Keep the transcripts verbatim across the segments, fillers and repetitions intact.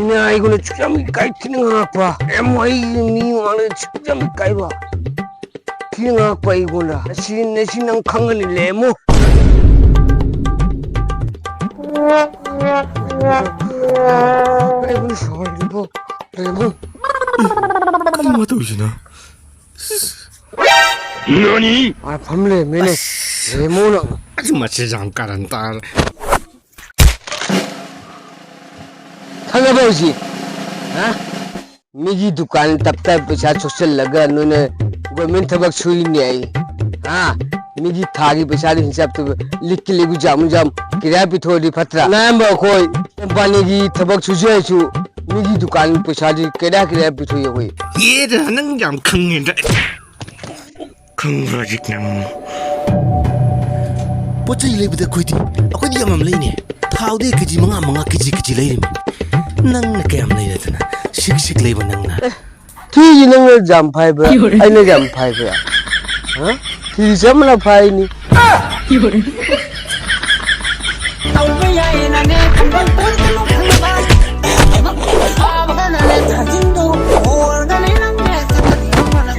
ꯅꯪ ꯑꯩꯉꯣꯟꯗ ꯁꯨꯛꯌꯥꯝ ꯏꯀꯥꯏ ꯊꯤꯅ ꯉꯥꯡꯉꯛꯄ꯫ ꯑꯦꯝ, ꯑꯩ ꯃꯤ ꯃꯃꯥꯡꯗ ꯁꯨꯛꯌꯥꯝ ꯏꯀꯥꯏꯕ꯫ ꯊꯤꯅ ꯉꯥꯡꯉꯛꯄ ꯑꯩꯉꯣꯟꯗ꯫ ꯉꯁꯤ, ꯉꯁꯤ ꯅꯪ ꯈꯪꯒꯅꯤ, ꯂꯦꯝꯃꯣ꯫ ꯑꯩꯉꯣꯟꯗ ꯁꯥꯎꯍꯜꯂꯤꯕꯣ, ꯂꯦꯝꯃꯣ꯫ ꯀꯩꯅꯣ ꯇꯧꯔꯤꯁꯤꯅ? ꯅꯅꯤ? ꯑꯥ, ꯐꯝ ꯂꯩꯔꯝꯃꯦꯅꯦ꯫ ꯑꯁ꯫ ꯂꯦꯝꯃꯣ ꯅꯪ꯫ ꯑꯁ, ꯃꯁꯤ ꯌꯥꯝ ꯀꯥꯔꯟ ꯇꯥꯔꯦ꯫ ꯈꯪꯉꯕ ꯍꯧꯖꯤꯛ? ꯍꯥ? ꯃꯤꯒꯤ ꯗꯨꯀꯥꯟ ꯇꯞꯇ ꯄꯩꯁꯥ ꯁꯣꯛꯆꯜꯂꯒ ꯅꯣꯏꯅ ꯒꯣꯔꯃꯦꯟ ꯊꯕꯛ ꯁꯨꯔꯤꯅꯦ ꯑꯩ꯫ ꯍꯥ? ꯃꯤꯒꯤ ꯊꯥꯒꯤ ꯄꯩꯁꯥꯗꯨ ꯍꯤꯡꯁꯥꯞꯇꯨ ꯂꯤꯛꯀꯤ ꯂꯤꯛ ꯖꯥꯝ ꯖꯥꯝ ꯀꯤꯔꯥꯏ ꯄꯤꯊꯣꯛꯑꯗꯤ ꯐꯠꯇ꯭ꯔꯥ? ꯑꯌꯥꯝꯕ ꯑꯩꯈꯣꯏ ꯀꯝꯄꯥꯅꯤꯒꯤ ꯊꯕꯛ ꯁꯨꯖꯔꯁꯨ ꯃꯤꯒꯤ ꯗꯨꯀꯥꯟꯒꯤ ꯄꯩꯁꯥꯗꯤ ꯀꯤꯔꯥꯏ ꯀꯤꯔꯥꯏ ꯄꯤꯊꯣꯛꯏ ꯑꯩꯈꯣꯏ꯫ ꯑꯦ, ꯅꯪ ꯌꯥꯝ ꯈꯪꯉꯦꯗ꯫ ꯈꯪꯕ꯭ꯔꯥ ꯍꯧꯖꯤꯛ ꯅꯪ? ꯄꯣꯠ ꯆꯩ ꯂꯩꯕꯗ ꯑꯩꯈꯣꯏꯗꯤ, ꯑꯩꯈꯣꯏꯗꯤ ꯌꯥꯝ ꯌꯥꯝ ꯂꯩꯅꯦ꯫ ꯊꯥꯎꯗꯤ ꯀꯦꯖꯤ ꯃꯉꯥ ꯃꯉꯥ, ꯀꯦꯖꯤ ꯀꯦꯖꯤ ꯂꯩꯔꯤꯃꯤ꯫ ꯅꯪꯅ ꯀꯌꯥꯝ ꯂꯩꯔꯗꯅ ꯁꯤꯛ ꯁꯤꯛ ꯂꯩꯕ ꯅꯪꯅ? ꯑꯦ, ꯊꯤꯁꯤ ꯅꯪꯅ ꯌꯥꯝ ꯐꯥꯏꯕ꯭ꯔꯥ? ꯑꯩꯅ ꯌꯥꯝ ꯐꯥꯏꯕ꯭ꯔꯥ? ꯍꯥ? ꯊꯤꯁꯤ ꯆꯞ ꯃꯥꯟꯅ ꯐꯥꯏꯅꯤ꯫ ꯇꯧꯕ ꯌꯥꯏꯅꯅꯦ ꯈꯨꯝꯕꯪ ꯇꯣꯏꯗꯅ ꯈꯪꯅꯕ꯫ ꯐꯥꯕꯒꯅꯅꯦ ꯊꯥꯖꯤꯟꯗꯨ ꯍꯣꯔꯒꯅꯦ ꯅꯪꯅꯦ ꯆꯠꯊꯕꯤ ꯈꯪꯕꯅ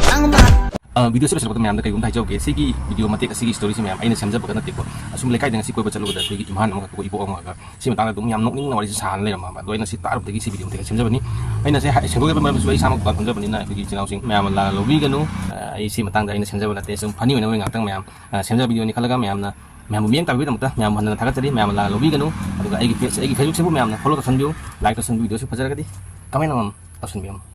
ꯅꯪ ꯃꯔꯛ ꯑ, video ꯁꯤ ꯂꯣꯏꯁꯤꯜꯂꯛꯄꯗ ꯃꯌꯥꯝꯗ ꯀꯩꯒꯨꯝꯕ ꯍꯥꯏꯖꯍꯧꯒꯦ꯫ ꯁꯤꯒꯤ video ꯃꯇꯦꯛ ꯑꯁꯤꯒꯤ story ꯁꯤ ꯃꯌꯥꯝ ꯑꯩꯅ ꯁꯦꯝꯖꯕꯒ ꯅꯠꯇꯦꯀꯣ꯫ ꯑꯁꯨꯝ ꯂꯩꯀꯥꯏꯗ ꯉꯁꯤ ꯀꯣꯏꯕ ꯆꯠꯂꯨꯕꯗ ꯑꯩꯈꯣꯏꯒꯤ ꯏꯝꯐꯥꯜ ꯑꯃꯒ ꯑꯩꯈꯣꯏ ꯏꯕꯣꯛ ꯑꯃꯒ ꯁꯤ ꯃꯇꯥꯡꯗ ꯑꯗꯨꯝ ꯌꯥꯝ ꯅꯣꯛꯅꯤꯡꯅ ꯋꯥꯔꯤꯁꯦ ꯁꯥꯔ ꯂꯩꯔꯝꯃꯕ꯫ ꯑꯗꯣ ꯑꯩꯅ ꯁꯤ ꯇꯥꯔꯨꯕꯗꯒꯤ ꯁꯤ video ꯃꯇꯦꯛ ꯁꯦꯝꯖꯕꯅꯤ꯫ ꯑꯩꯅ ꯁꯤ ꯍꯥꯏ-, ꯁꯦꯝꯗꯣꯛꯂꯤꯕ ꯃꯔꯝꯁꯨ ꯑꯩ ꯏꯁꯥꯃꯛ ꯗꯨꯀꯥꯟ ꯐꯝꯖꯕꯅꯤꯅ ꯑꯩꯈꯣꯏꯒꯤ ꯏꯆꯤꯜ ꯏꯅꯥꯎꯁꯤꯡ ꯃꯌꯥꯝꯅ ꯂꯥꯟꯅ ꯂꯧꯕꯤꯒꯅꯨ꯫ ꯑ, ꯑꯩ ꯁꯤ ꯃꯇꯥꯡꯗ ꯑꯩꯅ ꯁꯦꯝꯖꯕ ꯅꯠꯇꯦ꯫ ꯁꯨꯝ funny ꯑꯣꯏꯅꯕ ꯉꯥꯛꯇꯪ ꯃꯌꯥꯝ, ꯑ, ꯁꯦꯝꯖꯕ video ꯅꯤ ꯈꯜꯂꯒ ꯃꯌꯥꯝꯅ, ꯃꯌꯥꯝꯕꯨ ꯃꯤꯠꯌꯦꯡ ꯇꯥꯕꯤꯕꯒꯤꯗꯃꯛꯇ ꯃꯌꯥꯝꯕꯨ ꯍꯟꯅ ꯊꯥꯒꯠꯆꯔꯤ꯫ ꯃꯌꯥꯝꯅ ꯂꯥꯟꯅ ꯂꯧꯕꯤꯒꯅꯨ꯫ ꯑꯗꯨꯒ ꯑꯩꯒꯤ page, ꯑꯩꯒꯤ Facebook ꯁꯤꯕꯨ ꯃꯌꯥꯝꯅ follow ꯇꯧꯁꯟꯕꯤꯌꯨ, like ꯇꯧꯁꯟꯕꯤꯌꯨ, video ꯁꯨ ꯐꯖꯔꯒꯗꯤ comment ꯑꯃꯃꯝ ꯇꯧꯁꯟꯕꯤꯌꯨ꯫